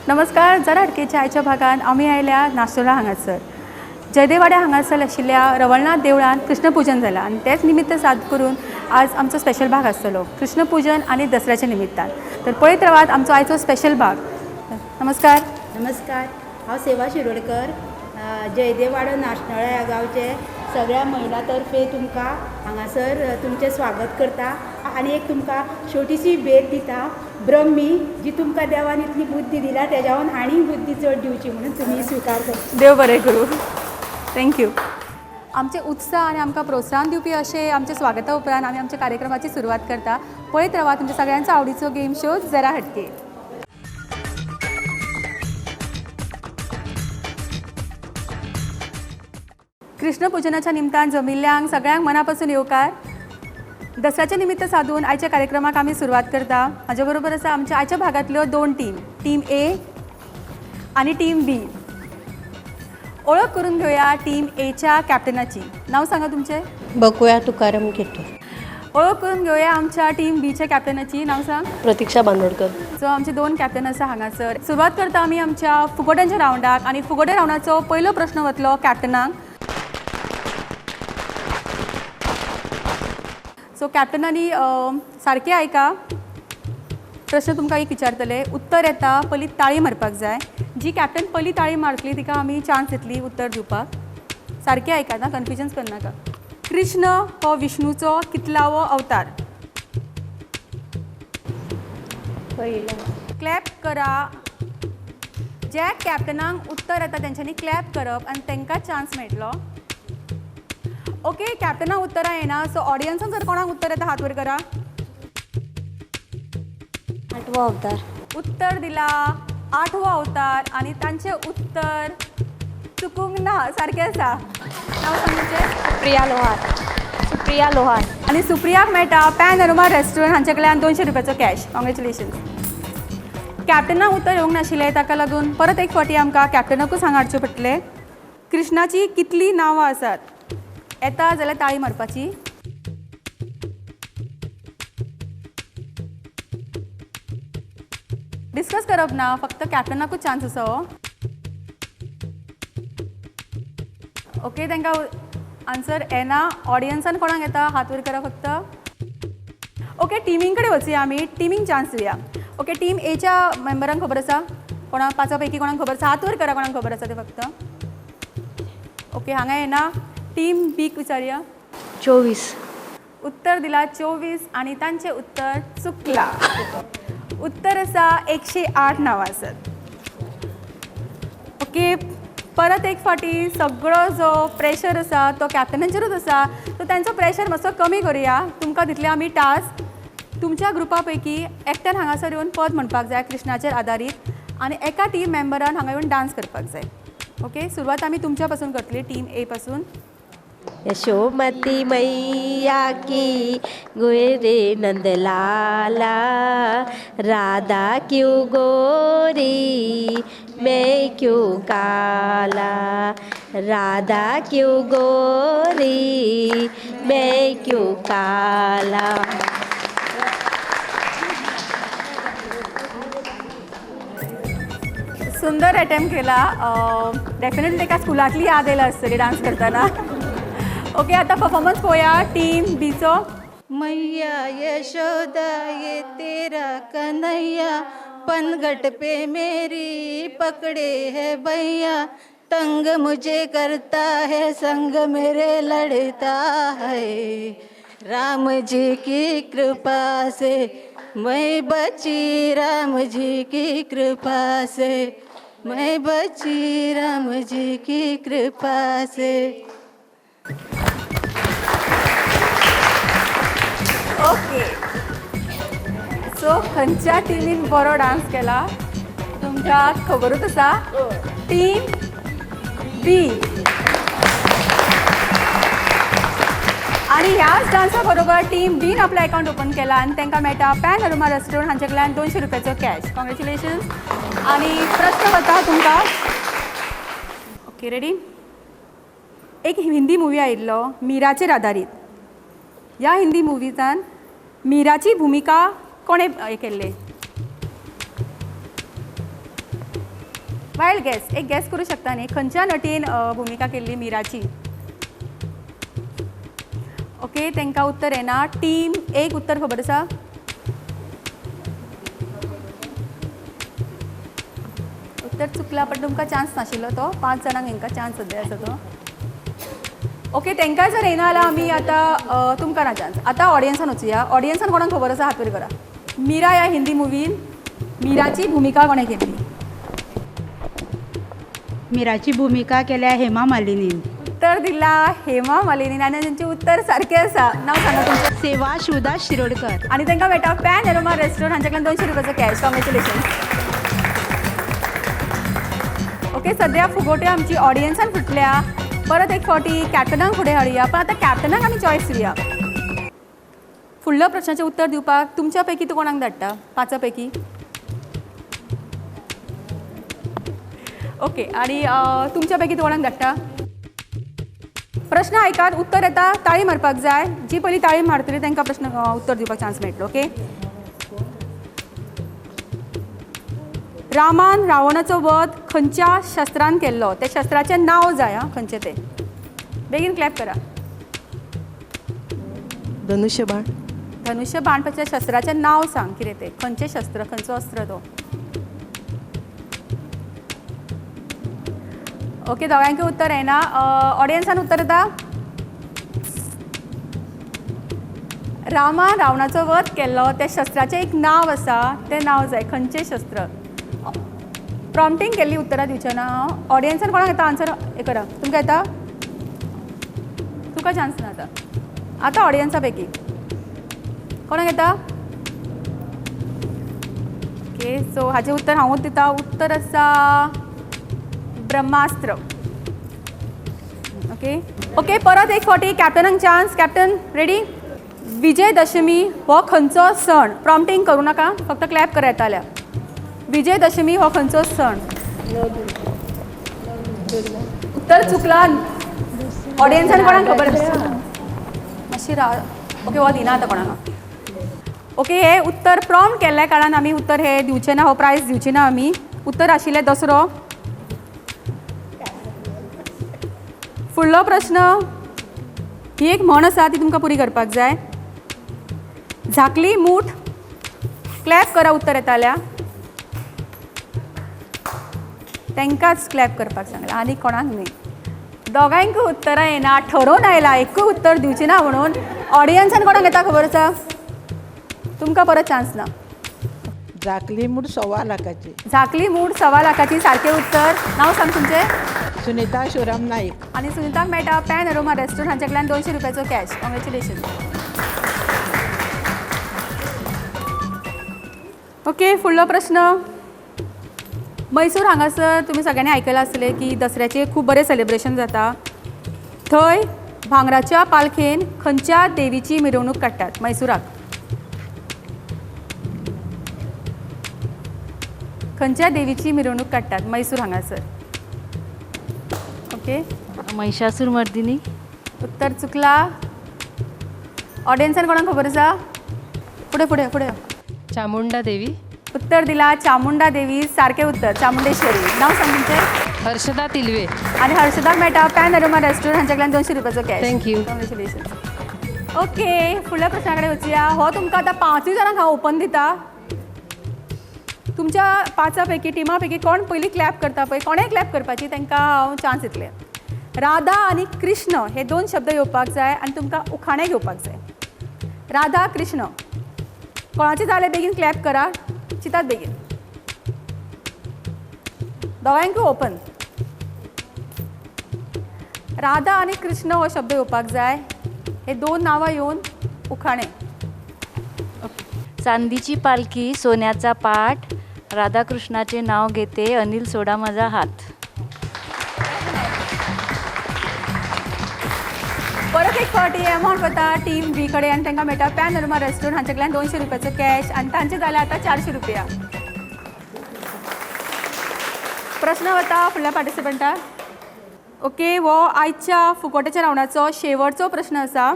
नमस्कार. जरा हटकेच्या आयच्या भागान आमी आयल्या नास्नोळा हांगासर जयदेवाड्या हांगासर आशिल्ल्या रवळनाथ देवळांत कृष्णपूजन जालां आनी तेच निमित्त साद करून आज आमचो स्पेशल भाग आसतलो कृष्णपूजन आनी दसऱ्याच्या निमित्तान. तर पळयत रावात आमचो आयचो स्पेशल भाग. नमस्कार. नमस्कार, हांव सेवा शिरोडकर, जयदेवाडो नास्नोळा ह्या गांवचे सगळ्या महिला तर्फे तुमकां हांगासर तुमचें स्वागत करता आनी एक तुमकां छोटीशी भेट दिता. ब्रह्मी जी तुमकां देवान इतली बुद्धी दिल्या तेज्यावन आनी बुद्धी चड दिवची म्हणून तुमी स्विकार करता. देव बरें करूं. Thank you. आमचे उत्साह आनी आमकां प्रोत्साहन दिवपी अशें आमच्या स्वागता उपरांत आमी आमच्या कार्यक्रमाची सुरवात करता. पळयत रावा तुमच्या सगळ्यांचो आवडीचो गेम शो जरा हटके. कृष्णपूजनाच्या निमतान जमिल्ल्यांक सगळ्यांक मना पासून येवकार. दसऱ्याच्या निमित्त साधून आयच्या कार्यक्रमाक आमी सुरवात करता. म्हाजे बरोबर आसा आमच्या आयच्या भागांतल्यो दोन टीम, टीम ए आनी टीम बी. ओळख करून घेवया टीम एच्या कॅप्टनाची. नांव सांगा तुमचें. बकुळा तुकाराम केटकर. ओळख करून घेवया आमच्या टीम बीच्या कॅप्टनाची. नांव सांग. प्रतीक्षा बांदोडकर. सो आमचे दोन कॅप्टन आसा हांगासर. सुरवात करता आमी आमच्या फुगोट्यांच्या रावंडाक आनी फुगोट्या रावंडाचो पयलो प्रश्न वतलो कॅप्टनाक. सो कॅप्टनांनी सारकें आयका, प्रश्न तुमकां एक विचारतले, उत्तर येता पयलीं ताळी मारपाक जाय. जी कॅप्टन पयली ताळी मारतली तिका आमी चान्स दितली उत्तर दिवपाक. सारकें आयका ना, कन्फ्युजन्स करनाका. कृष्ण हो विष्णूचो कितलावो अवतार? पयलो. क्लॅप करा. ज्या कॅप्टनांक उत्तर येता तेंच्यांनी क्लॅप करप आनी तांकां चान्स मेळटलो. ओके, कॅप्टनाक उत्तरां येना, सो ऑडियन्सान जर कोणाक उत्तर येता हात वर करा. आठवो अवतार. उत्तर दिला आठवो अवतार आनी तांचें उत्तर चुकूंक ना, सारकें आसा. नांव सांग तुमचें. सुप्रिया लोहार. सुप्रिया लोहार. आनी सुप्रियाक मेळटा पॅनोरमा रेस्टॉरंट हांचे कडल्यान 200 रुपयाचो कॅश. कॉंग्रेच्युलेशन्स. कॅप्टनाक उत्तर येवंक नाशिल्लें, ताका लागून परत एक फावटी आमकां कॅप्टनाकूच हांगा हाडचें पडटलें. कृष्णाची कितलीं नांवां आसात? येता जाल्यार ताळी मारपाची. डिस्कस करप ना, फक्त कॅप्टनाकूच चान्स आसा हो. ओके, तांकां आन्सर येना. ऑडियन्सान कोणाक येता हात वयर करा फक्त. ओके, टिमींग कडेन वचुया आमी, टिमींग चान्स दिवया. ओके, टीम एच्या मेंबरांक खबर आसा? कोणाक पांचा पैकी कोणाक खबर आसा? हात वयर करा कोणाक खबर आसा ते फक्त. ओके, हांगा येना. टीम बीक विचारया. 24. उत्तर दिला 24 आनी तांचें उत्तर चुकलां. उत्तर आसा 108 नांवां आसात. ओके, परत एक फावटी सगळो जो प्रेशर आसा तो कॅप्टनाचेरूच आसा, सो तांचो प्रेशर मातसो कमी करुया. तुमकां दितले आमी टास्क. तुमच्या ग्रुपा पैकी एकट्यान हांगासर येवन पद म्हणपाक जाय कृष्णाचेर आदारीत आनी एका टीम मेंबरान हांगा येवन डांस करपाक जाय. ओके, सुरवात आमी तुमच्या पासून करतली, टीम ए पासून. यशोमती मैया की गोरे नंदलाला, राधा क्यों गोरी मैं क्यों काला, राधा क्यों गोरी मैं क्यों काला. सुंदर अटेम्प्ट केला. डेफिनेटली ताका स्कुलांतली याद आयला आसतली डांस करतना. ओके, आतां परफॉर्मन्स पळोवया टीम बीचो. मैया यशोदा ये तेरा कन्हैया, पनघट पे मेरी पकड़े है भैया, तंग मुझे करता है संग मेरे लड़ता है, राम जी की कृपा से मैं बची, राम जी की कृपा से मैं बची, राम जी की कृपा से. ओके, सो खंयच्या टिमीन बरो डांस केला तुमकां खबरूच आसा. टीम बी. आनी ह्याच डांसा बरोबर टीम बीन आपलो अकावंट ओपन केला आनी तांकां मेळटा पॅनोरमा रेस्टॉरंट हांचे कडल्यान 200 रुपयाचो कॅश. कॉंग्रेच्युलेशन्स. आनी प्रश्न वता तुमकां. Okay, ready. एक हिंदी मुवी आयिल्लो मीराचेर आदारीत. ह्या हिंदी मुवीजान मीराची भुमिका कोणें केल्ली? वायल्ड गॅस, एक गॅस करूं शकता न्ही, खंयच्या नटीन भुमिका केल्ली मीराची? ओके, तांकां उत्तर येना. टीम एक उत्तर खबर आसा? उत्तर चुकला, पण तुमकां चान्स नाशिल्लो तो. 5 जाणांक हेंकां चान्स सद्या आसा तो. ओके, तांकां जर येना जाल्यार आमी आतां तुमकां ना चान्स. आतां ऑडियन्सान वचुया. ऑडियन्सान कोणाक खबर आसा हात वयर करा. मीरा ह्या हिंदी मुवीन मीराची भुमिका कोणें केल्ली? मीराची भुमिका केल्या हेमा मालिनीन. उत्तर दिला हेमा मालिनीन आनी तांचें उत्तर सारकें आसा. नांव सांगा तुमचें. सेवा शिवदास शिरोडकर. आनी तांकां मेळटा पॅन एरोमा रेस्टॉरंट हांच्याकडल्यान 200 रुपयाचो कॅश. कॉंग्रेच्युलेशन. ओके, सद्या फुगोट्यो आमची ऑडियन्सान फुटल्या. परत एक फावटी कॅप्टनाक फुडें हाडुया, पण आतां कॅप्टनाक आमी चॉयस दिवया. फुडल्या प्रश्नाचें उत्तर दिवपाक तुमच्या पैकी तूं कोणाक धाडटा 5 पैकी? ओके, आनी तुमच्या पैकी तूं कोणाक धाडटा? प्रश्न आयकात, उत्तर येता, ताळी मारपाक जाय. जी पयली ताळी मारतली तांकां प्रश्न उत्तर दिवपाक चान्स मेळटलो. ओके, रामान रावणाचो वध खंयच्या शस्त्रान केल्लो? त्या शस्त्राचें नांव जाय. आं, खंयचें तें? बेगीन क्लॅप करा. धनुष्यबाण. धनुष्यबाण पेक्षा शस्त्राचें नांव सांग, कितें तें, खंयचें शस्त्र, खंयचो अस्त्र तो? ओके, दोगांयकूय उत्तर येना. ऑडियन्सान उत्तर येता? रामान रावणाचो वध केल्लो त्या शस्त्राचें एक नांव आसा, तें नांव जाय, खंयचें शस्त्र? प्रॉम्प्टींग केल्ली उत्तरां दिवचें ना हांव. ऑडियन्सान कोणाक येता आन्सर हें करा. तुमकां येता? तुका चान्स ना आतां. आतां ऑडियन्सा पैकी कोणाक येता? ओके, सो हाचें उत्तर हांवूच दिता. उत्तर आसा ब्रह्मास्त्र. ओके ओके, परत एक फावटी कॅप्टनाक चान्स. Captain ready? Vijayadashami हो खंयचो सण? प्रॉम्प्टींग करूं नाका, फक्त क्लॅप करा येताल्या. विजयदशमी हो खंयचो सण? उत्तर चुकला. ऑडियन्सान कोणाक खबर आसा? मातशी राव. ओके, हो दिना आतां कोणाक. ओके, हे उत्तर प्रॉम्प्ट केल्ल्या कारणान आमी उत्तर हे दिवचे ना, हो प्रायज दिवचे ना आमी. उत्तर आशिल्लें दसरो. फुडलो प्रश्न, ही एक म्हण आसा ती तुमकां पुरी करपाक जाय. झाकली मूठ. क्लॅप करा उत्तर येताल्या. तांकांच क्लॅप करपाक सांगलां, आनी कोणाक न्ही. दोगांयकूय उत्तरां येना, ठरोवन आयला एकूय उत्तर दिवचें ना म्हणून. ऑडियन्सान कोणाक येता खबर आसा? तुमकां परत चान्स ना. झाकली मूठ 1.25 लाखाची. झाकली मूठ 1.25 लाखाची, सारकें उत्तर. नांव सांग तुमचें. सुनीता शिवराम नाईक. आनी सुनीताक मेळटा पॅन अरोमा रेस्टॉरंट हांच्याकडल्यान 200 रुपयाचो कॅश. कॉंग्रेच्युलेशन. ओके, फुडलो प्रश्न. मैसूर हांगासर तुमी सगळ्यांनी आयकलां आसतलें की दसऱ्याचें खूब बरें सेलिब्रेशन जाता. थंय भांगराच्या पालखेन खंयच्या देवीची मिरवणूक काडटात मैसुराक? खंयच्या देवीची मिरवणूक काडटात मैसूर हांगासर? ओके, महिषासूर मर्दिनी. उत्तर चुकला. ऑडियन्सान कोणाक खबर आसा? फुडें फुडें फुडें. चामुंडा देवी. उत्तर दिला चामुंडा देवी, सारकें उत्तर, चामुंडेश्वरी. नांव सांग तुमचें. हर्षदा तिलवे. आनी हर्षदाक मेळटा पॅन अरोमा रेस्टॉरंट हांच्याकडल्यान 200 रुपयाचो cash. Thank you. Congratulation. Okay, फुडल्या प्रश्ना कडेन वचुया. हो तुमकां आतां 5 जाणांक हांव ओपन दिता. तुमच्या 5 पैकी टिमा पैकी कोण पयलीं क्लॅप करता पळय, कोणें क्लॅप करपाची तांकां हांव चान्स दितलें. राधा आनी कृष्ण हे 2 शब्द येवपाक जाय आनी तुमकां उखाणें घेवपाक जाय. राधा कृष्ण कोणाचें जालें बेगीन क्लॅप करा. चिंतात बेगीन. दोगांयकूय ओपन. राधा आनी कृष्ण हो शब्द येवपाक जाय. हे 2 नांवां येवन उखाणें. चांदीची पालखी सोन्याचा पाट, राधाकृष्णाचे नाव घेते अनिल सोडा माझा हात. परत एक फावटी अमावंट वता टीम बी कडेन आनी तांकां मेळटा पॅन अरोमा रेस्टॉरंट हांच्याकडल्यान 200 रुपयाचो कॅश आनी तांचे जाले आतां 400 रुपया. प्रश्न वता फुडल्या पार्टिसिपंटाक. ओके, हो आयच्या फुकोट्याच्या रावंडाचो शेवटचो प्रश्न आसा.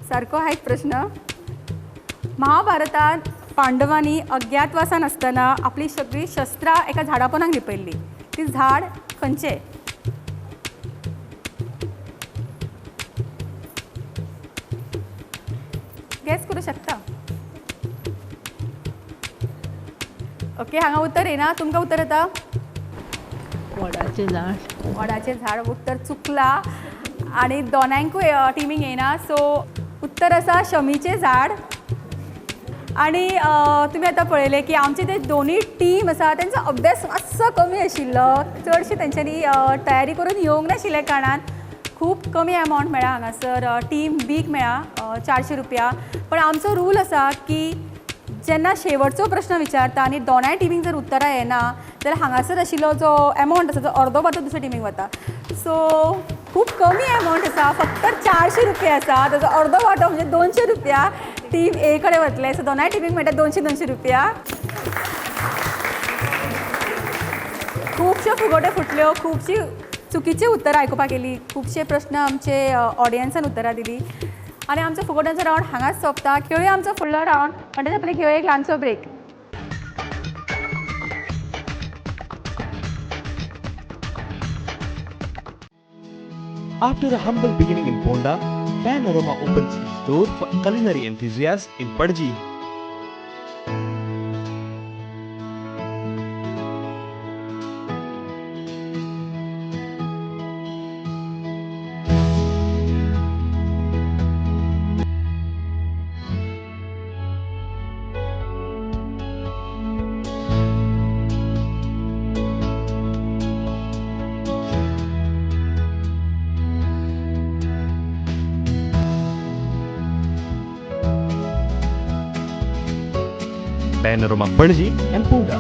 सारको हा एक प्रश्न. महाभारतांत पांडवांनी अज्ञातवासान आसतना आपली सगळीं शस्त्रां एका झाडा पोंदाक लिपयल्लीं. ती झाड खंयचें? गॅस करूं शकता. ओके, हांगा उत्तर येना. तुमकां उत्तर येता? वडाचें झाड. वडाचें झाड उत्तर चुकला आनी दोनांकूय टिमींक येना. सो उत्तर आसा शमीचें झाड. आनी तुमी आतां पळयलें की आमचे ते दोनूय टीम आसा तेंचो अभ्यास मातसो कमी आशिल्लो. चडशे तेंच्यांनी तयारी करून येवंक नाशिल्ल्या कारणान खूब कमी एमावंट मेळ्ळा हांगासर. टीम बीक मेळ्ळा 400 रुपया. पण आमचो रूल आसा की जेन्ना शेवटचो प्रश्न विचारता आनी दोनाय टिमींक जर उत्तरां येना जाल्यार हांगासर आशिल्लो जो एमावंट आसा तो अर्दो वता दुसऱ्या टिमीक वता. सो खूब कमी एमावंट आसा, फक्त 400 रुपया आसा. ताजो अर्दो वांटो म्हणजे 200 रुपया टीम ए कडेन वतले. सो दोनाय टिमीक मेळटा 200-200 रुपया. खुबश्यो फुगोट्यो फुटल्यो, खुबशी चुकीची उत्तरां आयकुपाक येयली, खुबशे प्रश्न आमचे ऑडियन्सान उत्तरां दिली आनी आमचो फुगोट्यांचो रावंड हांगाच सोंपता. खेळुया आमचो फुडलो रावंड. म्हणटच आपले घेवया एक ल्हानसो break. After a humble beginning in Ponda, Panorama opens its door for culinary enthusiasts in Panaji. Panorama Panaji and Ponda.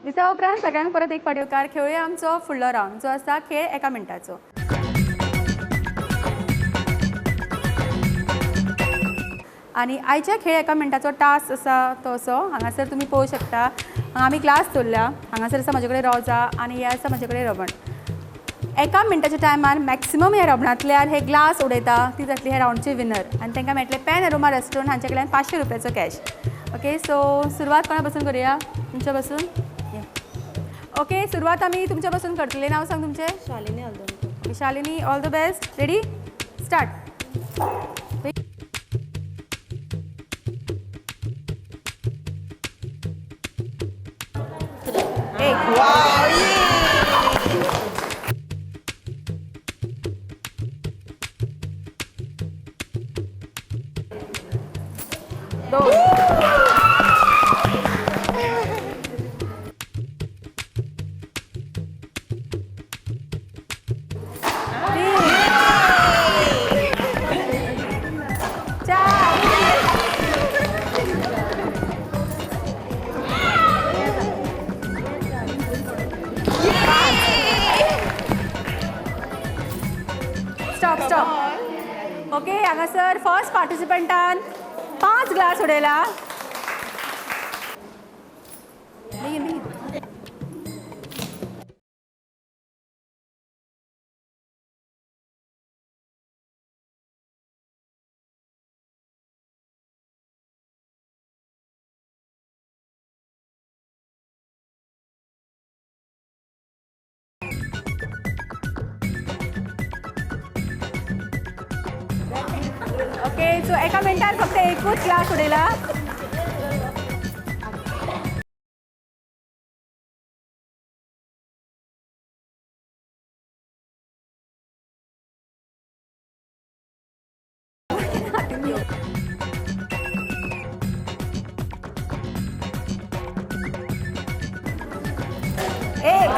दिसा उपरांत सगळ्यांक परत एक फावटी येवकार. खेळुया आमचो फुडलो रावंड जो आसा खेळ एका मिनटाचो. आनी आयच्या खेळ एका मिनटाचो टास्क आसा तो असो. हांगासर तुमी पळोवंक शकता, हांगा आमी ग्लास दवरल्या. हांगासर आसा म्हजे कडेन रोजां आनी हे आसा म्हजे कडेन रबण. एका मिनटाच्या टायमार मॅक्सिमम ह्या रबणांतल्यान हे ग्लास उडयता ती जातली ह्या रावंडची विनर आनी तांकां मेळटलें पॅनोरमा रेस्टॉरंट हांचे कडल्यान 500 रुपयाचो कॅश. ओके, सो सुरवात कोणा पासून करुया? तुमच्या पासून. ओके, सुरवात आमी तुमच्या पासून करतले. नांव सांग तुमचें? Shalini Aldonko. Shalini, all the best. Ready, start. एक, दोन, तीन, चार, स्टॉप स्टॉप. ओके, हांगासर फर्स्ट पार्टिसिपंटान 5 ग्लास उडयला. बेगीन बेगीन. ओके, सो एका मिनटान फक्त एकूच ग्लास उडयला. एक,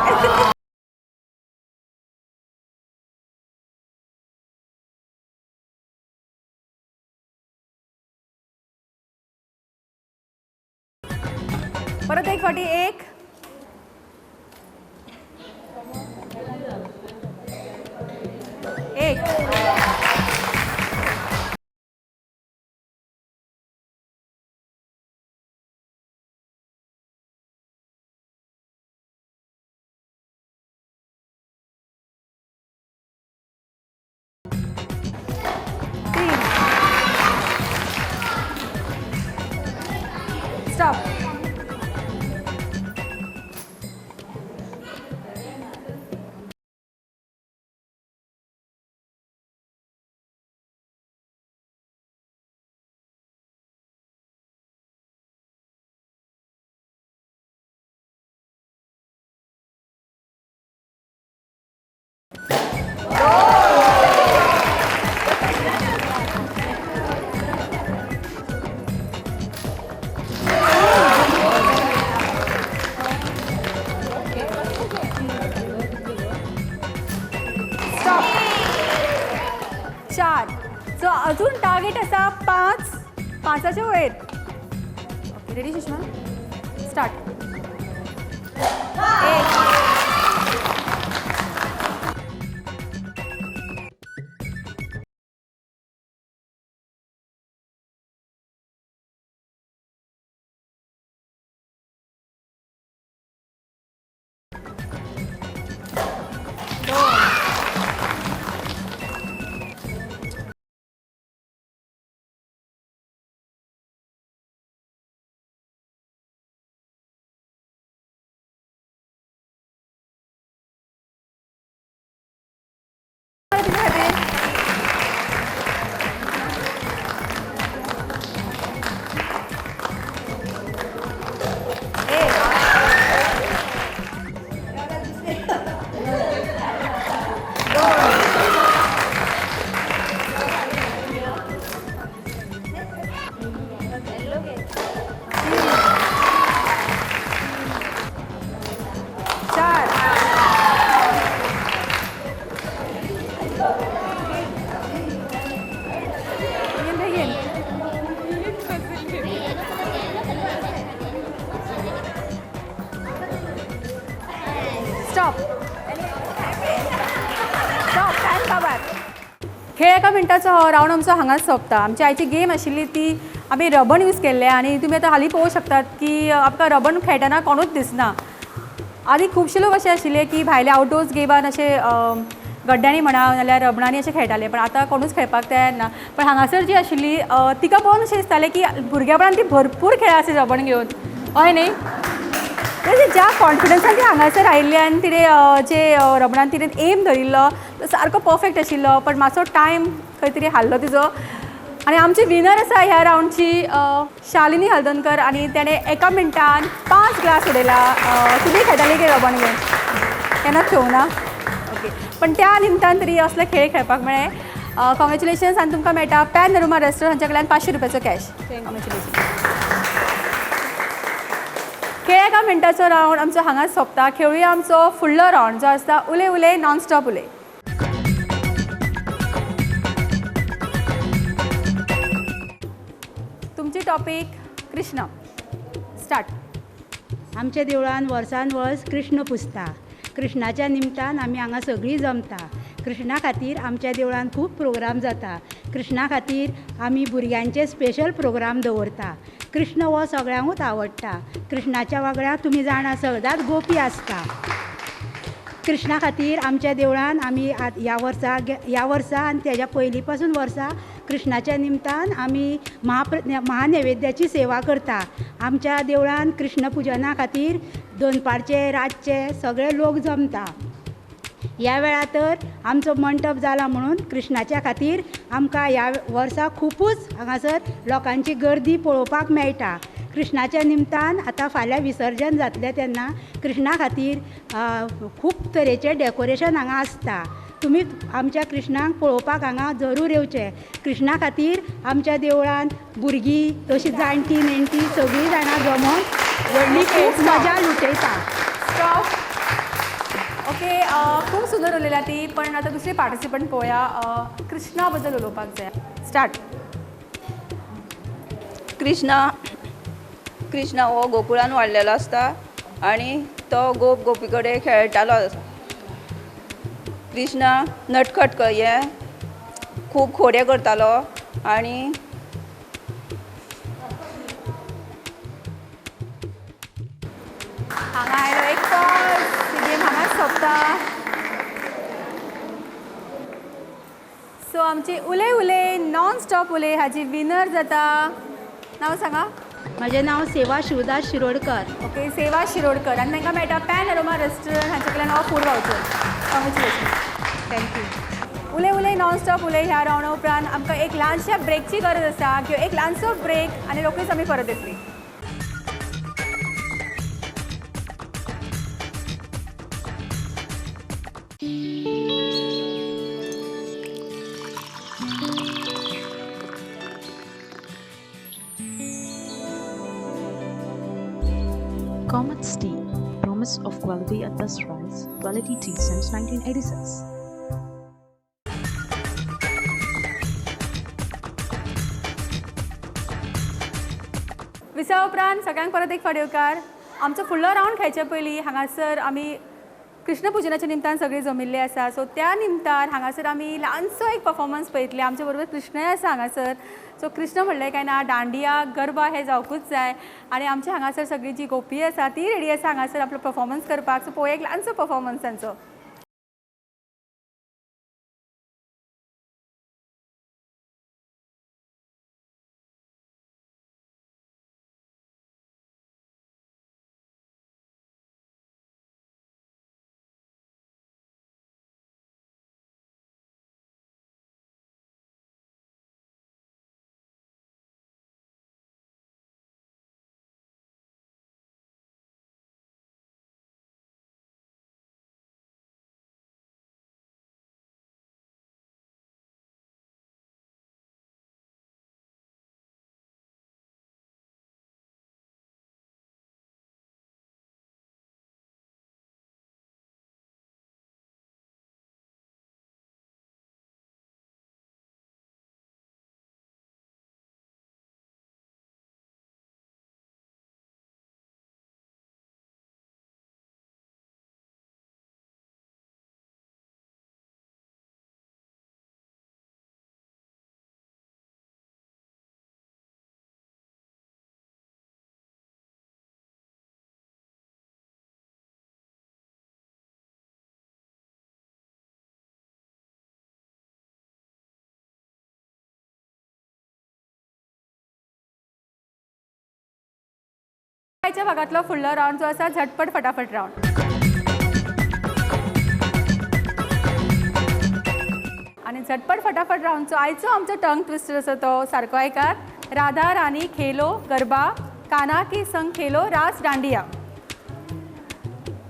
परत एक फावटी. एक, एक, टार्गेट आसा 5, 5च्या वयर. Okay, ready Sushma? स्टार्ट. 1, 4, बेगीन बेगीन. स्टॉप स्टॉप, टायम काबार. खेळ एका मिनटाचो हो रावंड आमचो हांगाच सोंपता. आमची आयची गेम आशिल्ली ती आमी रबण यूज केल्ले आनी तुमी आतां हालीं पळोवंक शकतात की आमकां रबण खेळटना कोणूच दिसना. आदी खुबशे लोक अशे आशिल्ले की भायले आउटडोर्स गेमान अशे गड्ड्यांनी म्हणा नाल्यार रबणांनी अशे खेळटाले, पण आतां कोणूच खेळपाक तयार ना. पण हांगासर जी आशिल्ली तिका पळोवन अशें दिसतालें की भुरगेपणान ती भरपूर खेळा अशें रबण घेवन, हय न्ही? म्हणजे ज्या कॉन्फिडन्सान ती हांगासर आयिल्ली आनी तिणें जे रबणान तिणें एम धरिल्लो तो सारको परफेक्ट आशिल्लो, पण मातसो टायम खंय तरी हारलो तिजो. आनी आमची विनर आसा ह्या रावंडची शालिनी हळदणकर आनी तेणें एका मिनटान 5 ग्लास उडयला. तुमी खेळटाली की रबण घेवन? केन्नाच खेळूं ना? ओके, पण त्या निमतान तरी असले खेळ खेळपाक मेळ्ळे. कॉंग्रेच्युलेशन्स आनी तुमकां मेळटा पॅन नरुमा रेस्टोरंट हांच्या कडल्यान 500 रुपयाचो कॅश. कॉंग्रेच्युलेशन्स. खेळ एका मिनटाचो रावंड आमचो हांगाच सोंपता. खेळुया आमचो फुडलो रावंड जो आसता उले उले नॉन स्टॉप उले. तुमची टॉपीक कृष्ण. स्टार्ट. आमच्या देवळान वर्सान वर्स कृष्ण पुजता. कृष्णाच्या निमतान आमी हांगा सगळीं जमता. कृष्णा खातीर आमच्या देवळान खूब प्रोग्राम जाता. कृष्णा खातीर आमी भुरग्यांचे स्पेशल प्रोग्राम दवरता. कृष्ण हो सगळ्यांकूच आवडटा. कृष्णाच्या वांगडा तुमी जाणा सदांच गोपी आसता. कृष्णा खातीर आमच्या देवळान आमी ह्या वर्सा आनी तेज्या पयलीं पासून वर्सा कृष्णाच्या निमतान आमी महानैवेद्याची सेवा करता. आमच्या देवळान कृष्ण पुजना खातीर दनपारचे रातचे सगळे लोक जमता. ह्या वेळार तर आमचो मंटप जाला म्हणून कृष्णाच्या खातीर आमकां ह्या वर्सा खुबूच हांगासर लोकांची गर्दी पळोवपाक मेळटा. कृष्णाच्या निमतान आतां फाल्यां विसर्जन जातलें तेन्ना कृष्णा खातीर खूब तरेचें डेकोरेशन हांगा आसता. तुमी आमच्या कृष्णाक पळोवपाक हांगा जरूर येवचें. कृष्णा खातीर आमच्या देवळान भुरगीं तशीं जाणटीं नेणटीं सगळीं जाणां जमोन व्हडली खूब मजा लुटयता. स्टॉप. ओके, खूब सुंदर उलयल्या ती, पण आतां दुसरी पार्टिसिपंट पळोवया. कृष्णा बद्दल उलोवपाक जाय. स्टार्ट. कृष्णा कृष्णा हो गोकुळान वाडलेलो आसता आनी तो गोप गोपी कडेन खेळटालो. कृष्णा नटखट हे खूब खोडे करतालो आनी हांगा आयलो एक पॉज. गेम हांगाच सोंपता. सो आमची उले उले नॉन स्टॉप उले हाजी विनर जाता. नांव सांगा. म्हजें नांव सेवा शिवदास शिरोडकर. ओके, सेवा शिरोडकर आनी तांकां मेळटा पॅन अरोमा रेस्टॉरंट हांचे कडल्यान हो food voucher. Congratulation. Thank you. उले उले नॉन स्टॉप उले ह्या रावंडा उपरांत आमकां एक ल्हानशा ब्रेकची गरज आसा. किंवा एक ल्हानसो ब्रेक आनी रोखडीच आमी परत येतली. Comets Tea, promise of quality at best price, quality tea since 1986. विसा उपरांत सगळ्यांक परत एक फावट येवकार. आमचो फुडलो रावंड खेळचे पयलीं हांगासर आमी कृष्ण पुजनाच्या निमतान सगळीं जमिल्ले आसा. सो त्या निमतान हांगासर आमी ल्हानसो एक परफॉर्मन्स पळयतले. आमचे बरोबर कृष्णय आसा हांगासर. सो कृष्ण म्हणलें काय ना दांडिया गरबा हे जावकूच जाय आनी आमचे हांगासर सगळी जी गोपी आसा ती रेडी आसा हांगासर आपलो परफॉर्मन्स करपाक. सो पळोवया एक ल्हानसो परफॉर्मन्स तांचो. आयच्या भागातलो फुडलो रावंड जो आसा झटपट फटाफट रावंड. आनी झटपट फटाफट रावंडचो आयचो आमचो टंग ट्विस्टर आसा तो सारको आयकात. राधा रानी खेलो गरबा कान्हा के संग खेलो रास दांडिया.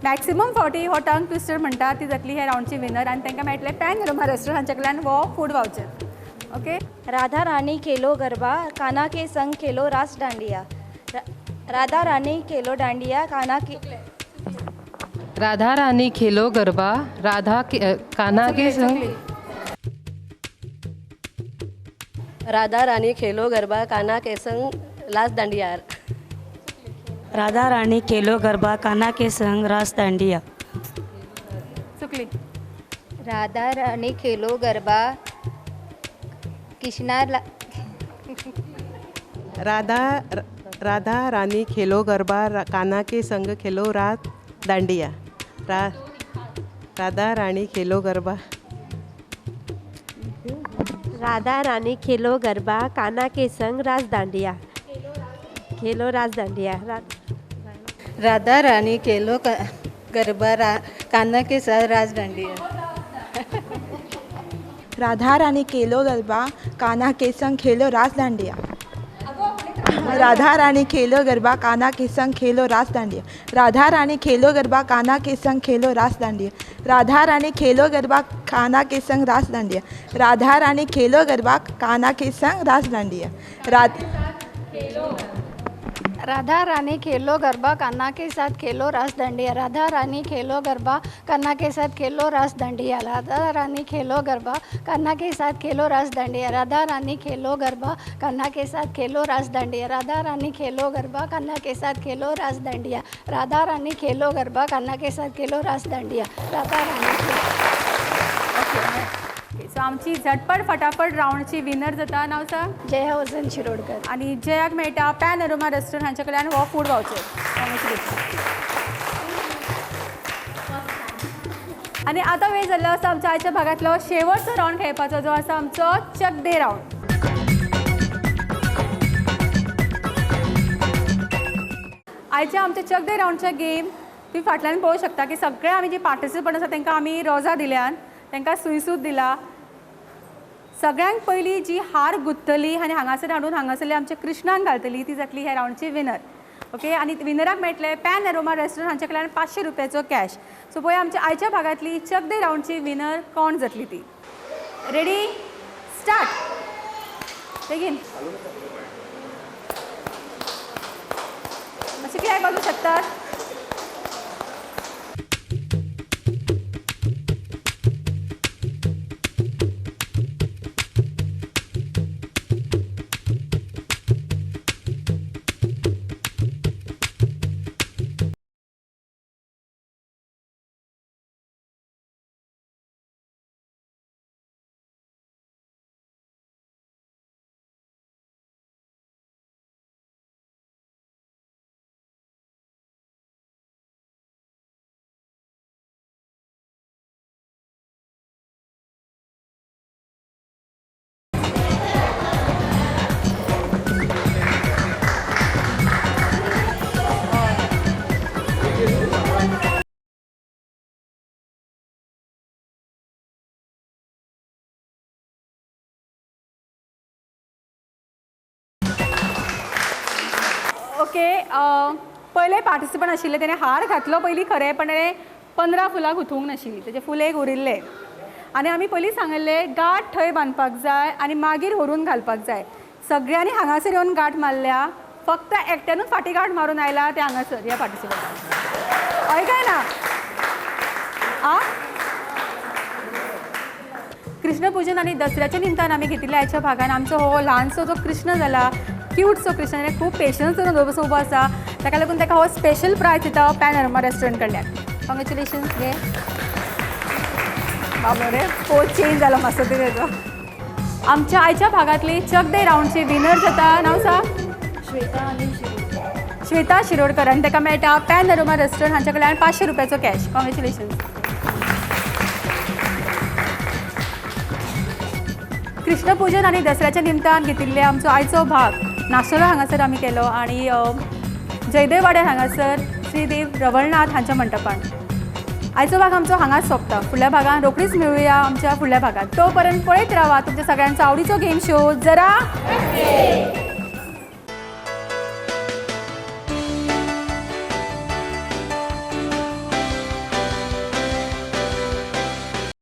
मॅक्सिमम फावटी हो टंग ट्विस्टर म्हणटा ती जातली ह्या रावंडची विनर आनी तांकां मेळटलें पॅनोरमा रेस्टॉरंट हांच्या कडल्यान हो food voucher. Okay. Radha Rani Khelo garba Kanha K संग खेलो रास dandiya. Radha Rani Khelo dandiya Kanha K Radha Rani Khelo garba Radha K Kanha K संग राधा रानी खेलो गरबा कान्हा के संग रास दांडिया. राधा रानी खेलो गरबा कान्हा के संग रास दांडिया. चुकली. राधा रानी खेलो गरबा कृष्णा राधा राधा रानी खेलो गरबा कान्हा के संग खेलो रात दांडिया. राधा रानी खेलो गरबा राधा रानी खेलो गरबा कान्हा के संग रास दांडिया खेलो रास दांडिया. राधा रानी खेलो गरबा कान्हा के साथ रास दांडिया. राधा रानी खेलो गरबा कान्हा के संग खेलो रास दांडिया. राधा रानी खेलो गरबा कान्हा के संग खेलो रास दांडिया. राधा रानी खेलो गरबा कान्हा के संग खेलो रास दांडिया. राधा रानी खेलो गरबा कान्हा के संग रास दांडिया. राधा रानी खेलो गरबा कान्हा के संग रास दांडिया. राधा रानी खेलो गरबा कान्हा के साथ खेलो रास दांडिया. राधा रानी खेलो गरबा कान्हा के साथ खेलो रास दांडिया. राधा रानी खेलो गरबा कान्हा के साथ खेलो रास दांडिया. राधा रानी खेलो गरबा कान्हा के साथ खेलो रास दांडिया. राधा रानी खेलो गरबा कान्हा के साथ खेलो रास दांडिया. राधा रानी खेलो गरबा कान्हा के साथ खेलो रास दांडिया. राधा रानी. सो आमची झटपट फटाफट रावंडची विनर जाता. नांव सांग. जया वसंत शिरोडकर. आनी जयाक मेळटा पॅनोरमा रेस्टॉरंट हांच्या कडल्यान हो फूड वावचर. आनी आतां वेळ जाल्लो आसा आमच्या आयच्या भागांतलो शेवटचो रावंड खेळपाचो जो आसा आमचो चक दे रावंड. आयच्या आमच्या चक दे रावंडच्या गेम तुम्ही फाटल्यान पळोवंक शकता की सगळे आमी जे पार्टिसिपंट आसा तांकां आमी रोजां दिल्यान, तांकां सुयसूद दिला. सगळ्यांत पयलीं जी हार गुंतली आनी हांगासर हाडून हांगासरले आमच्या कृष्णाक घालतली ती जातली ह्या रावंडची विनर. ओके. आनी विनराक मेळटले पॅनोरमा रेस्टॉरंट हांच्या कडल्यान 500 रुपयाचो कॅश. सो पळोवया आमच्या आयच्या भागांतली चक दे रावंडची विनर कोण जातली ती. Ready start. बेगीन मातशें कित्याक बाजू शकतात. ओके, पयले पार्टिसिपंट आशिल्ले तेणें हार घातलो पयलीं खरें, पण तेणें 15 फुलां गुंथूंक नाशिल्लीं, तेजे फूल एक उरिल्लें. आनी आमी पयलीं सांगिल्लें गांठ थंय बांदपाक जाय आनी मागीर व्हरून घालपाक जाय. सगळ्यांनी हांगासर येवन गांठ मारल्या, फक्त एकट्यानूच फाटीं गांठ मारून आयला ते हांगासर ह्या पार्टिसिपंटान. हय काय ना? आ, कृष्णपूजन आनी दसऱ्याच्या निमतान आमी घेतिल्ल्या आयच्या भागान आमचो हो ल्हानसो जो कृष्ण जाला, क्यूटसो कृष्ण, आनी खूब पेशन्स धरून थंय बसून उबो आसा, ताका लागून ताका हो स्पेशल प्रायज दिता पॅनोरमा रेस्टॉरंट कडल्यान. कॉंग्रेच्युलेशन्स घे. बाबा रे, पोज चेंज जालो मातसो तेजो. आमच्या आयच्या भागांतली चक दे रावंडची विनर जाता, नांव सांग? श्वेता अनिल शिरोडकर. श्वेता शिरोडकर, आनी ताका मेळटा पॅनोरमा रेस्टॉरंट हांच्या कडल्यान 500 रुपयाचो कॅश. कॉंग्रेच्युलेशन्स. कृष्णपूजन आनी दसऱ्याच्या निमतान घेतिल्ले आमचो आयचो भाग नाशोला हांगासर आमी केलो आनी जयदेव वाड्यार हांगासर श्रीदेव रवळनाथ हांच्या मंटपान. आयचो भाग आमचो हांगाच सोंपता. फुडल्या भागान रोखडीच मेळुया आमच्या फुडल्या भागात. तो पर्यंत पळयत रावा तुमच्या सगळ्यांचो आवडीचो गेम शो जरा.